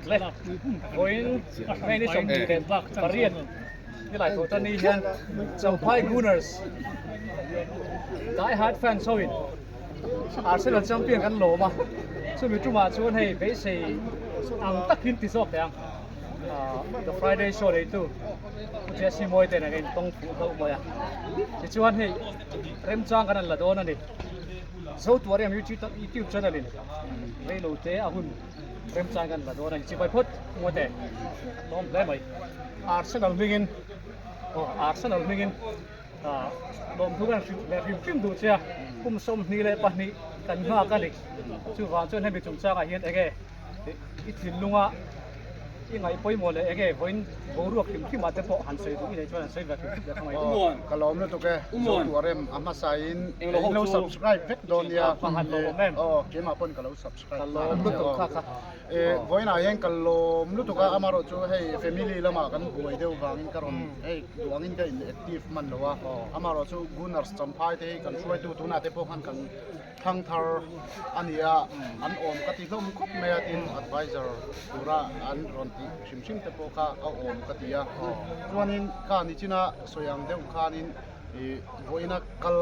Le, vawiin May ni 28 nilai tawh tan ni hian Champhai Gunners Die Hard fans ho in Arsenal champion kan lawm a, chumi tumah chuan hei beisei ang takin ti zawk teh ang. The Friday Show neitu Pu Jesse Mawi te nen in tawng fuh hlauh mai a, tichuan hei remchang kan han la dawn a ni. Zotuariam YouTube channel in reilo te a hun remchang kan la dawn a ni. Chibai phawt Mawite lawm hle mai. Arsenal hmingin aw Arsenal hmingin lawmthu kan hrilh leh hrim hrim duh che a, kum 22 kan nghak a ni. Chuvang chuan hemi chungchangah hian enge I thinlunga i ngaih pawimawh leh enge vawiin boruak hrim hrim ah te pawh han sawi duh i neih chuan han sawi ve hrim hrim leh kha Aw ka lawm lutuk e Zotuah rem a hmasa in in lo subscribe vek dawn nia aw keimah pawn ka lo subscribe ka lawm lutuk kha kha e vawiin ah hian ka lawm lutuk a amarawh chu hei family lamah kan buai deuh vangin ka rawn hei duangin ka in active hman lo a amarawh chu Gunners Champhai te hi kan hruaitu tunah te pawh khan kan Thangthar a ni a, an awm ka ti hlawm khawp mai a, tin advisor tura an rawn tih hrim hrim te pawh kha a awm ka ti a. Chuanin kha nichina sawi ang deuh khanin ih vawiina kal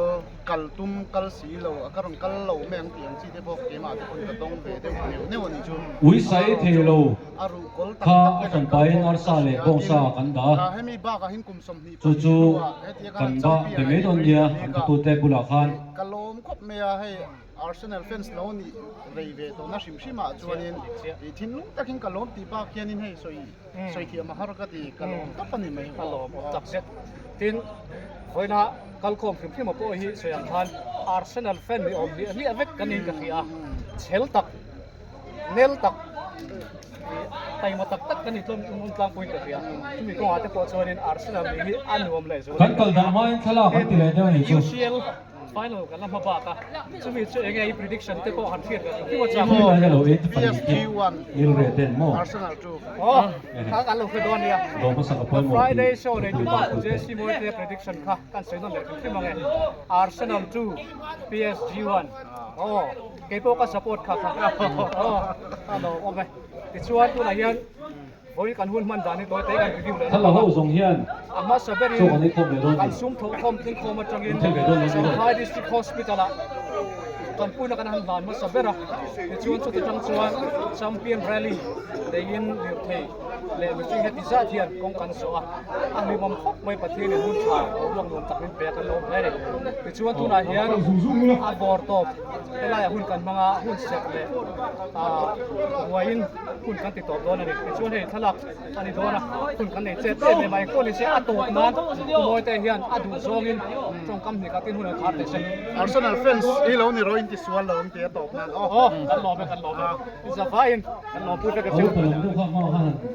kal tum kal si lo a ka rawn kal lo mai ang tih ang chi te pawh keimah te pawn ka dawng ve deuh neuh neuh a nih chu. Ui sai thei lo A ruh kawl tak kha tak a te kan hran kal pahin khawm arsa ka leh hria a, bawngsa tin kan dah a. hemi bakah hin kum 20 Chu chu kan va be mai dawn nia an patute bulah khan. Ka lawm khawp mai a, hei Arsenal fans lo nih rei ve tawhna hrim hrim ah chuanin ih thinlung takin ka lawm tih bak hianin hei sawi sawi thiam a har ka ti, ka lawm tawp a ni mai. Ka lawm awm tak zet. Tin, vawiina kalkhawm hrim hrim a pawh hi sawi ang khan Arsenal fan ni awm hliah hliah vek kan niin ka hria a, chhel tak Nel tak taima tak tak kan intlawm awm tlangpuiin ka hria. Chumi kawngah te pawh chuanin Arsenal nih hi a nuam leh zual Kan kal dan hmain thlalak an ti leh deuh a nih chu. UCL final kan la hma bak a, chumi chu enge i prediction te pawh han hriat ve hrim a chak. Khi lai a lo ei te pahnih PSG khi 1 nil reh ten maw? Arsenal 2. Aw, kha kan lo hre dawn nia. Dawm hmasak a The pawimawh Friday tih show nei thupui tupa bak tu te. JC Mawite prediction kha kan sawi nawn leh hrim hrim ang e. Arsenal 2, PSG 1. Aw. Kei pawh ka support kha kha aw a lo awm e. Tichuan tunah hian vawiin kan hun hman dan hi tawi te kan review leh Thla ho zawng hian a hmasa berin chaw kan ei khawm leh dawn kan ni. sum thawh khawm tling khawm atangin Inthel ve dawn lo ni dawn. Champhai District Hospital ah kan puina kan han hlan hmasa ber a. Tichuan chuta tang chuan Champion Rally neiin lirthei leh mihring heti zat hian kawng kan zawh a. A hlimawm khawp mai Pathian in hun tha boruak nuam tak min pe a kan lo awm hle a ni. Tichuan tunah hian a bawr tawp Helaiah hun kan hmang a, hun serh leh ah buaiin hun kan ti tawp dawn a ni. Tichuan hei thlalak a ni dawn a, hun kan nei chet em em a, engpawh ni se a tawp nan Pu Mawite hian a duh zawngin tawngkam hnih khatin hun an khar teh se. Arsenal fans hi lo ni rawh in ti sual lo ang ti a tawp nan aw. Aw kan lawm e kan lawm e. Zavaiin kan lawmpui vek a chu.